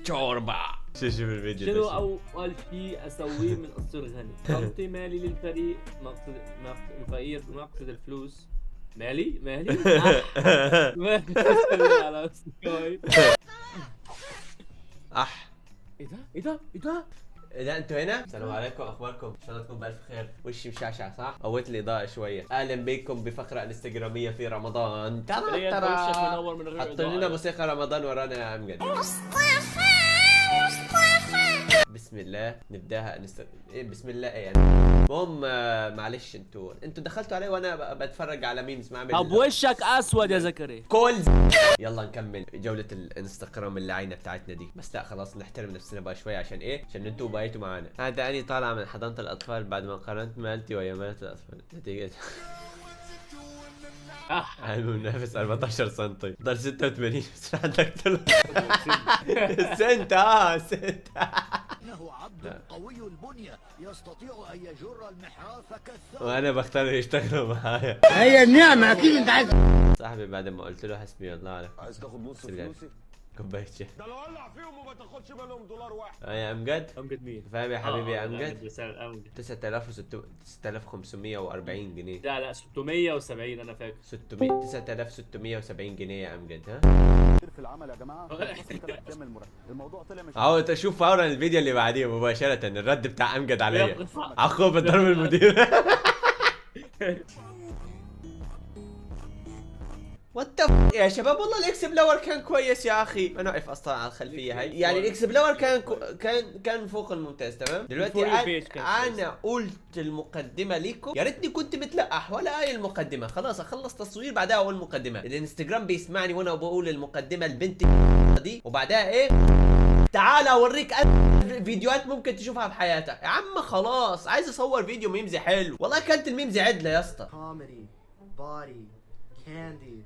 شوربة. شوف شوف الفيديو شنو ده. اول شيء اسويه من اصير غني؟ انطي مالي للفريق، ما اقصد ما أقصد الفقير، ما اقصد الفلوس. مالي مالي مالي على اصدقائي. اح. ايه ده ايه ده ايه ده؟ لا انتوا هنا. السلام عليكم، اخباركم؟ ان شاء الله تكونوا بالف خير. وشي مشعشع صح؟ قويت الاضاءة شوية. اهلا بكم بفقره انستغراميه في رمضان. ترى ليه انت وشك ترى منور من غير حط لنا إضاءة؟ موسيقى رمضان ورانا يا امجد. بسم الله نبداها ايه بسم الله ايه يعني. المهم معلش انتوا دخلتوا علي وانا بتفرج على memes ما اعمل. طب وشك اسود يا زكريا. كل يلا نكمل جولة الانستغرام اللعينة بتاعتنا دي. بس لا خلاص نحترم نفسنا بقى شوية. عشان ايه؟ عشان انتوا بقيتوا معانا. هذا اني طالعة من حضانة الأطفال بعد ما قارنت مالتي ويا مالت الأطفال. نتيجة المنافس 14 سم ضل 86 بس عندك طلع سنت. سنت. إنه عبد قوي البنية يستطيع أن يجر المحراث كالثور. وانا بختار يشتغلوا معايا. هي النعمة أكيد أنت عايز. صاحبي بعد ما قلت له حسبي الله على عايز تاخد نص حسبي الله. فلوسي؟ كوباية شاي. ده لو ولع فيهم وما تاخدش بالهم دولار واحد. يا امجد. امجد مين؟ فاهم يا حبيبي يا امجد؟ رسالة امجد. 9540 جنيه. لا لا 670 انا فاكر. 600 9670 جنيه يا امجد. ها؟ في العمل يا جماعة كام المرتب؟ الموضوع طلع مش اهو تشوف فورا الفيديو اللي بعديه مباشرة الرد بتاع امجد عليا. عقوبة ضرب المدير. what يا شباب والله ال explore كان كويس يا اخي. انا واقف اصلا على الخلفية هاي. يعني ال explore كان كان فوق الممتاز. تمام دلوقتي انا قلت المقدمة ليكم، يا ريتني كنت متلقح ولا اي المقدمة. خلاص اخلص تصوير بعدها اقول المقدمة. الانستجرام بيسمعني وانا بقول المقدمة البنت دي، وبعدها ايه؟ تعال اوريك فيديوهات ممكن تشوفها في حياتك يا عم. خلاص عايز اصور فيديو memes حلو. والله كانت ال memes عدله يا اسطى. comedy body candy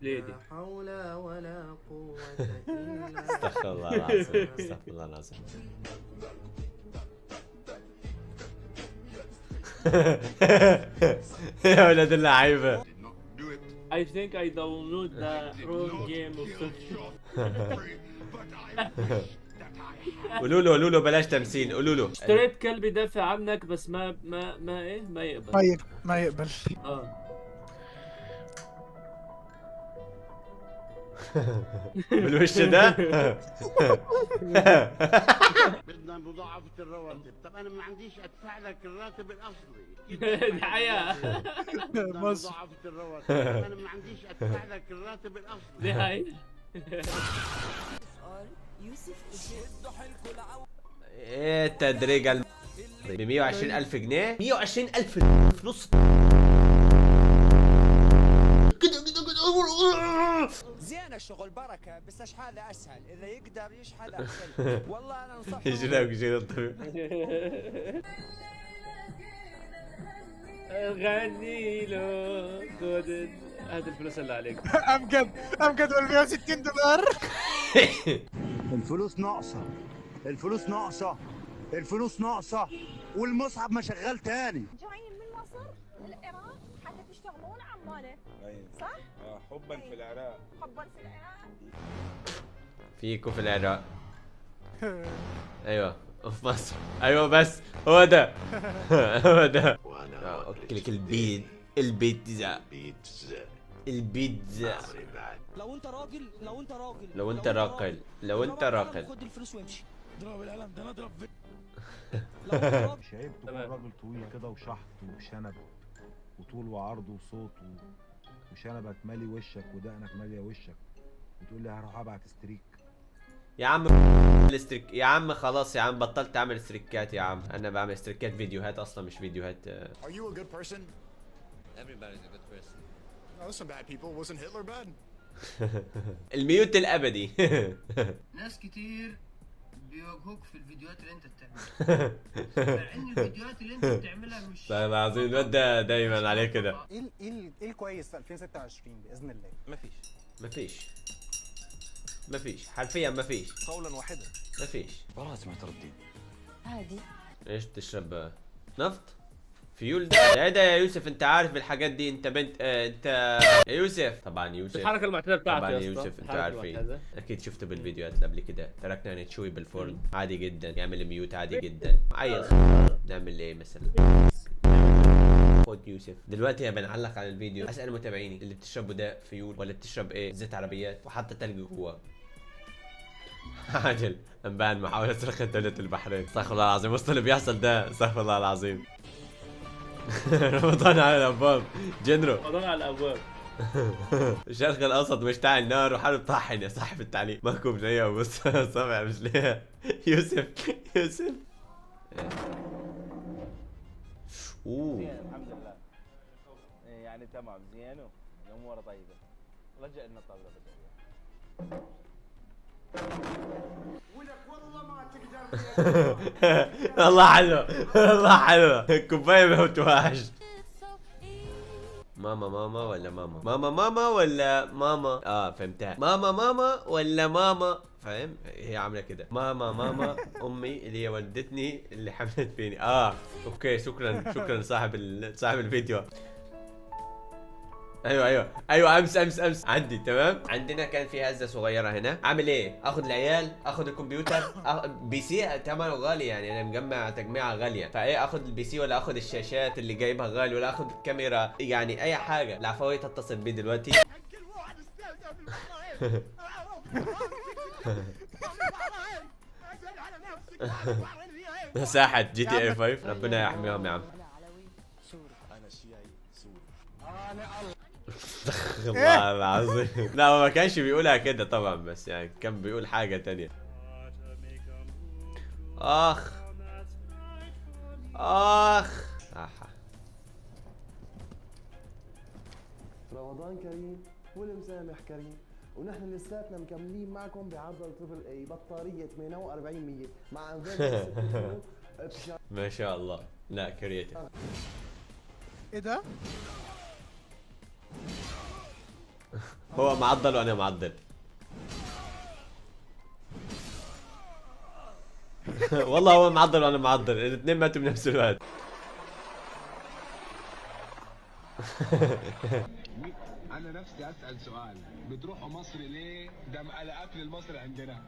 ليه دي؟ لا حول ولا قوة إلا استغفر الله العظيم، استغفر الله العظيم. يا ولاد اللعيبة. I think I download the wrong game of قولوا له قولوا له بلاش تمثيل. قولوا له اشتريت كلب يدافع عنك بس ما ما ما ايه ما يقبل. ما يقبل. بالوش ده. بدنا مضاعفة الرواتب. طب أنا ما عنديش أدفع لك الراتب الأصلي. دي حقيقة. بدنا مضاعفة الرواتب. طب أنا ما عنديش أدفع لك الراتب الأصلي. دي حقيقة. ايه التدريجة ب 120,000 جنيه؟ 120,000 في نص كده كده كده. زين الشغل بركة بس اشحال اسهل، اذا يقدر يشحل احسن. والله انا انصحه. يشيلك يشيل الطبيب. غني له خد هات الفلوس اللي عليك. امجد امجد وال 160 دولار. الفلوس ناقصة، الفلوس ناقصة، الفلوس ناقصة، والمصعب ما شغال تاني. جايين من مصر للعراق حتى تشتغلون عمالة. صح؟ حبا في العراق. حبا في العراق. فيكو في العراق. ايوه في مصر. ايوه بس هو ده. هو ده. وانا اكلك البيت البيتزا البيتزا. لو انت راجل، لو انت راجل، لو انت راقل، لو انت راقل خد الفلوس وامشي. اضرب القلم ده انا اضرب. مش عيب تكون راجل طويل كده وشحط وشنب وطول وعرض وصوت وشنبك مالي وشك ودقنك ماليه وشك وتقول لي هروح ابعت streak. يا عم ال streak يا عم خلاص يا عم بطلت اعمل streakات يا عم. انا بعمل streakات فيديوهات اصلا مش فيديوهات. Are you a good person? Everybody's a good person. Oh, some bad people. Wasn't Hitler bad? ال mute الابدي. ناس كتير بيواجهوك في الفيديوهات اللي انت بتعملها، مع ان الفيديوهات اللي انت بتعملها مش والله العظيم الواد ده دايما عليه كده. ايه ايه ايه الكويس في 2026 باذن الله؟ مفيش مفيش مفيش حرفيا مفيش قولا واحدا. مفيش. خلاص ما تردين عادي. ايش تشرب؟ نفط؟ فيول ده ايه ده يا يوسف؟ انت عارف الحاجات دي، انت بنت انت يا يوسف. طبعا يوسف الحركة المعتادة بتاعته طبعا يا اسطى. يوسف انتوا الحركة عارفين المعتادة. اكيد شفته بالفيديوهات اللي قبل كده. تركنا نتشوي بالفرن عادي جدا، يعمل mute عادي جدا. عيل نعمل ايه مثلا؟ خد يوسف. دلوقتي بنعلق على الفيديو، اسال متابعيني اللي بتشربوا ده فيول ولا بتشرب ايه؟ زيت عربيات وحاطه تلج جواه. عاجل انباء محاولة سرقة دولة البحرين. استغفر الله العظيم، وصل اللي بيحصل ده، استغفر الله العظيم. رمضان على الابواب جنرو، رمضان على الابواب. الشرق الاوسط مشتعل نار وحرب طاحن يا صاحب التعليق. ماكو بنية وبص صابع مش ليه. يوسف يوسف. اوه الحمد لله يعني تمام زين الامور طيبة. رجع لنا الطاولة بدري. ولك والله ما تقدر. والله حلوة والله حلوة، الكوباية ما بتوقعش. ماما ماما ولا ماما؟ ماما ماما ولا ماما؟ فهمتها. ماما ماما ولا ماما؟ فاهم؟ هي عاملة كده. ماما ماما امي اللي هي والدتني اللي حملت فيني. okay شكرا شكرا صاحب صاحب الفيديو. ايوه ايوه ايوه امس امس امس عندي تمام. عندنا كان في هزه صغيرة هنا. اعمل ايه؟ اخد العيال، اخد الكمبيوتر، PC ثمنه غالي يعني، انا مجمع تجميعه غالية، فايه اخد ال PC ولا اخد الشاشات اللي جايبها غالي ولا اخد الكاميرا، يعني اي حاجة. العفوية تتصل بي دلوقتي. مساحة GTA 5. ربنا يحميهم يا عم. انا شيعي سوري. استغفر الله العظيم. لا هو ما كانش بيقولها كده طبعا، بس يعني كان بيقول حاجة تانية. اخ اخ اح. رمضان كريم والمسامح كريم، ونحن لساتنا مكملين معكم بعرض triple A بطارية 48 مع انفرتر. ما شاء الله. لا creative. ايه ده؟ هو معضل وانا معضل. والله هو معضل وانا معضل، الاثنين ماتوا بنفس الوقت. انا نفسي اسال سؤال، بتروحوا مصر ليه؟ ده الاكل المصري عندنا.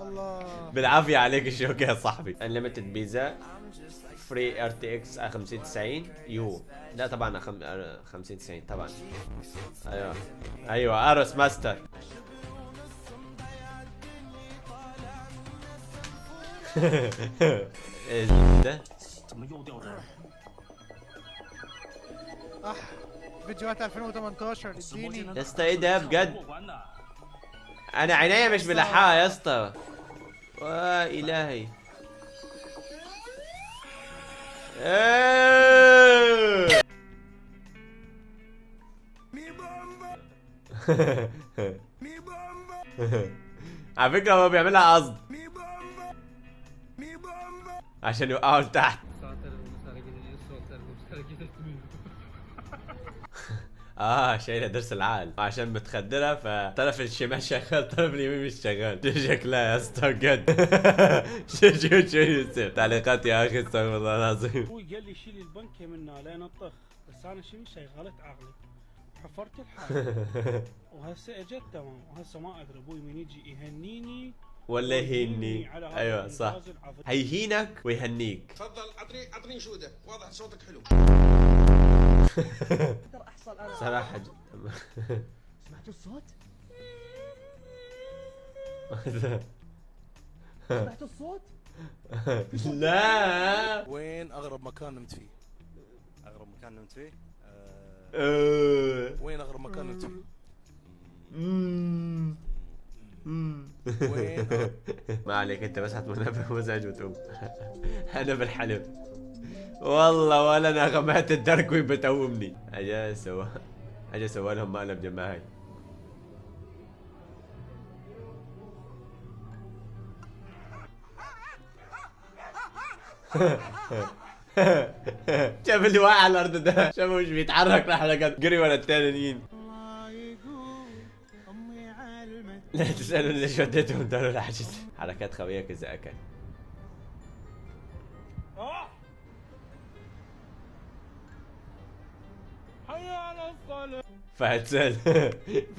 الله بالعافية عليك الشوكة يا صاحبي. unlimited pizza free RTX 5090 يو. لا طبعا 5090 طبعا. ايوه ايوه ارس ماستر. ايه ده؟ فيديوهات 2018 اديني يا اسطى. ايه ده بجد؟ انا عينيا مش ملحقه يا اسطى. وا الهي. إيه. على فكرة هو بيعملها قصد عشان يوقعوا لتحت. شايله درس العقل عشان متخدره، فطرف الشمال شغال طرف اليمين مش شغال. شو شكلها يا اسطى بجد؟ شو شو شو يصير تعليقات يا اخي، استغفر الله العظيم. ابوي قال لي شيل البنكه منا لين الطخ، بس انا شنو شغلت عقلي حفرت الحال وهسه اجت تمام. وهسه ما ادري ابوي من يجي يهنيني ولا يهيني. ايوه صح، هيهينك ويهنيك. تفضل اعطني شوده، واضح صوتك حلو. صراحة سمعتوا الصوت؟ سمعتوا الصوت؟ لا. وين اغرب مكان نمت فيه؟ اغرب مكان نمت فيه؟ وين اغرب مكان نمت فيه؟ وين؟ ما عليك انت بس هتمنبه مزعج وتقوم. انا بالحلم والله، ولا نغمات الدرك بتقومني. اجا سوى لهم مقلب جماعي. شاف اللي واقع على الارض ده، شافه مش بيتحرك، راح لقى جري ورا التانيين. لا تسألوني ليش وديتهم دار العجز. حركات خويك اذا اكل. فهد سال.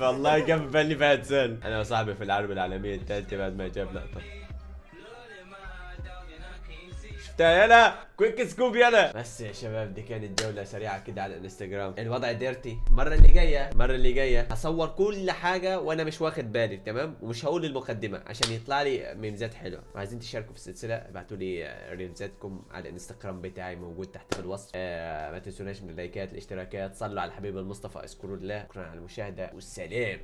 والله جاب في بالي فهد سال. انا وصاحبي في الحرب العالمية الثالثة بعد ما جاب لقطة. شفتها يلا quick scope يلا. بس يا شباب دي كانت جولة سريعة كده على الانستجرام. الوضع dirty. المرة اللي جاية هصور كل حاجة وانا مش واخد بالي، تمام؟ ومش هقول المقدمة عشان يطلع لي ميمزات حلوة. وعايزين تشاركوا في السلسلة، ابعتوا لي ريلزاتكم على الانستجرام بتاعي موجود تحت في الوصف. ما تنسوناش من اللايكات، الاشتراكات. صلوا على الحبيب المصطفى، اذكروا الله. شكرا على المشاهدة والسلام.